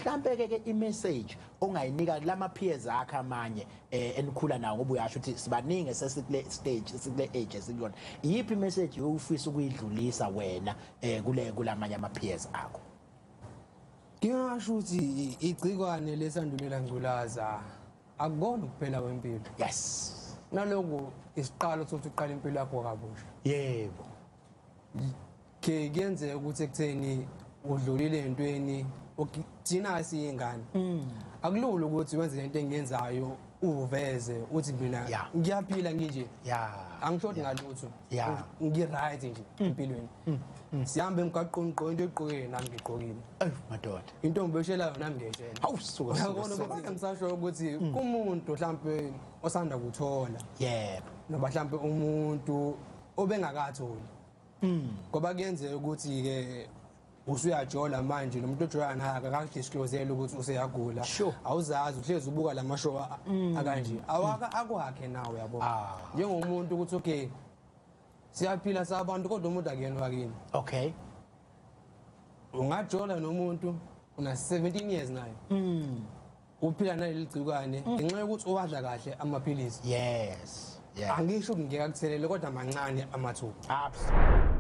Mhlambe ke ke i-message ongayinika lama peers akhe amanye enikhula nawo, ngoba uyasho ukuthi sibaningi sesikule stage, sikule age esikuyona, iyiphi message ufisa ukuyidlulisa wena kule kulamanye ama peers akho? Ngingasho ukuthi igcikwane lesandulela ngculaza akukona ukuphela kwempilo. Naloku isiqalo sokuthi uqale impilo yakho kabusha. Ke kuyenzeka ukuthi ekutheni udlulile entweni, thina siyingane, akulula ukuthi wenze lento engiyenzayo, uveze uthi mina ngiyaphila nginje, angishodi ngalutho, ngi-right nje empilweni. Sihamba emgwaqweni, gqoke into egqokile, nami ngigqokile. Ey madoda. Intombi eshelayo, nami ngiyeshela. Hawu, suka suka. Uyabona Suka. ukuthi ngisasho ukuthi kumuntu mhlampe osanda kuthola noba mhlampe umuntu obengakatholi, ngoba kuyenzeka ukuthi-ke usuyajola manje, lo muntu ojola naye akakadisclosele ukuthi useyagula. Awuzazi, uhlezi ubuka la mashow akanje, awaka akwakhe nawe, yabo, njengomuntu ukuthi okay, siyaphila sabantu, kodwa umuntu akuyena wakini. Ungajola nomuntu una 17 years naye, uphila naleli gcikwane ngenxa yokuthi uwadla kahle amaphilisi. Angisho ukuthi ngeke akuthelele, kodwa mancane amathuba. Absolutely.